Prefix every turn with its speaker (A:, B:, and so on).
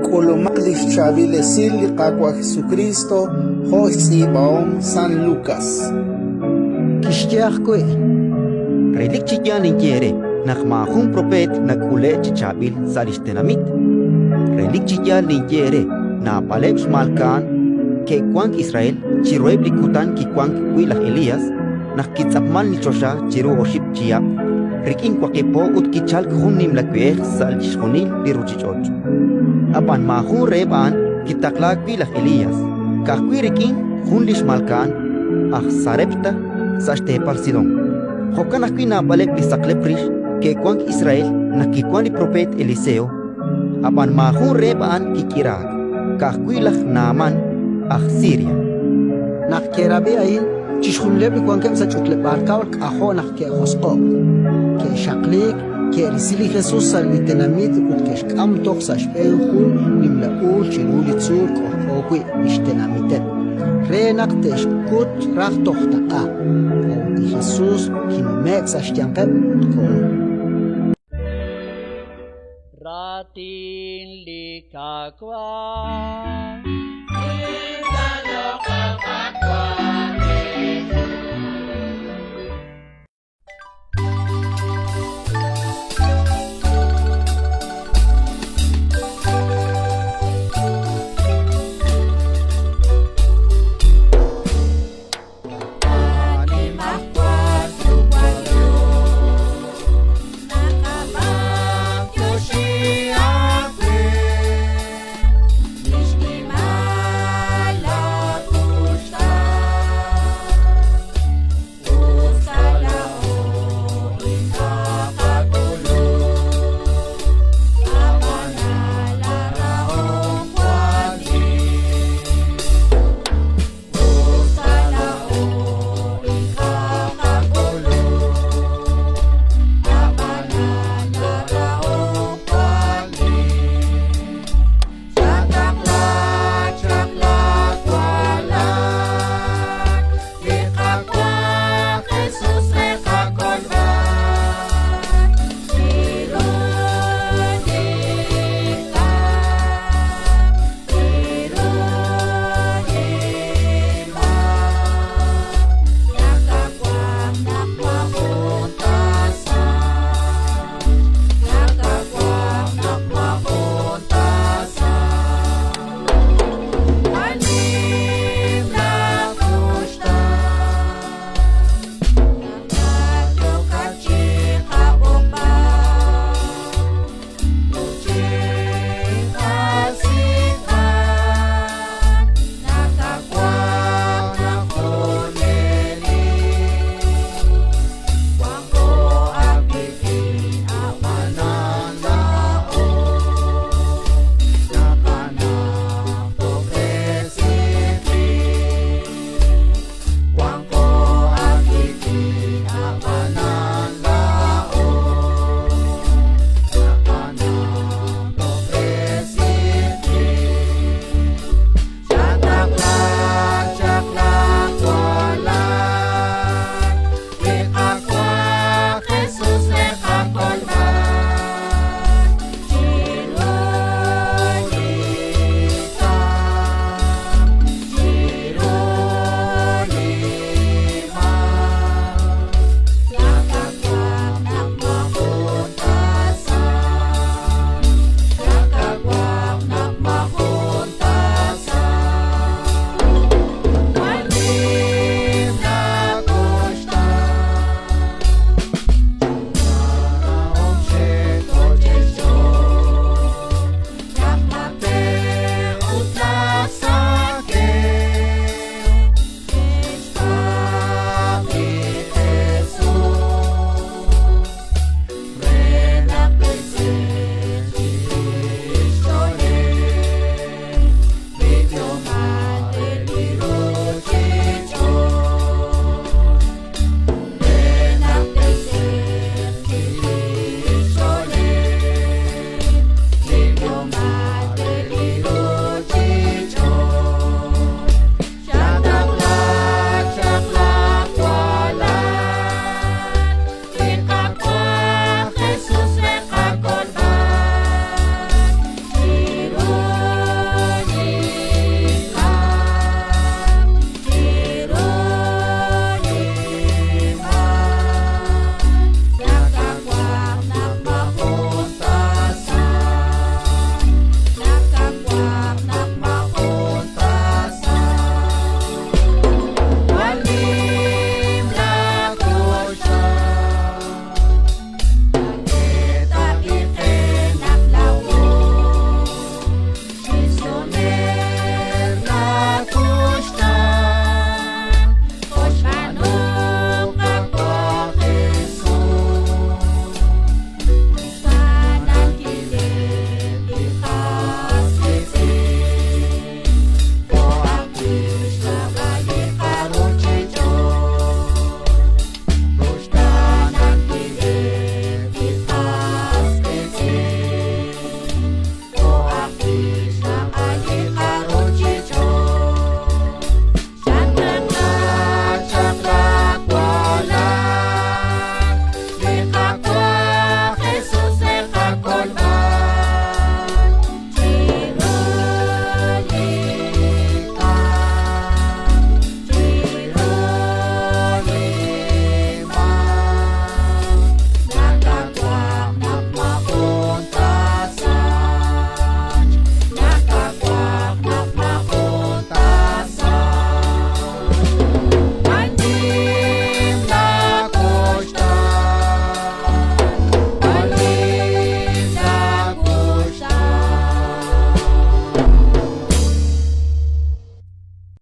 A: K'ulumaq li xchaab'il esil li Qaawa' Jesukriist jo' xtz'iib'ahom San Lukas.
B: Kixye ajwi':
C: Relik chi yaal ninye eere naq maajun propeet nak'ule'k chi chaab'il sa' li xtenamit. Relik chi yaal ninye eere naab'aleb' xmalka'an ke'wank Israel chiruheb' li kutan kiwank wi' laj Elías, naq kitz'apmank li choxa chiru oxib' chihab' rik'in waqib' po ut kichalk jun nimla we'ej sa' chixjunil li ruuchich'och'. Ab'an maajun reheb' a'an kitaqlaak wi' laj Elías, ka'ajwi' rik'in jun li xmalka'an aj Sarepta sa' xteepal Sidón. Jo'kan ajwi' naab'aleb' li saqlep rix ke'wank Israel naq kiwank li propeet Eliseo, ab'an maajun reheb' a'an kik'iraak, ka'ajwi' laj Nahamán aj Siria.
B: Naq ke'rab'i a'in, chixjunileb' li wankeb' sa' ch'utleb'aal kab'l k'ajo' naq ke'josq'o'k. Ke'xaqliik, ke'risi li Jesus sa' li tenamit ut ke'xk'am toj sa' xb'een jun nimla uul chiru li tzuul k'ojk'o wi' li xtenamiteb', re naq te'xkut raj toj taq'a. A'ut li Jesus kinume'k sa' xyanqeb' ut koho.
D: Raatin li Qaawa'.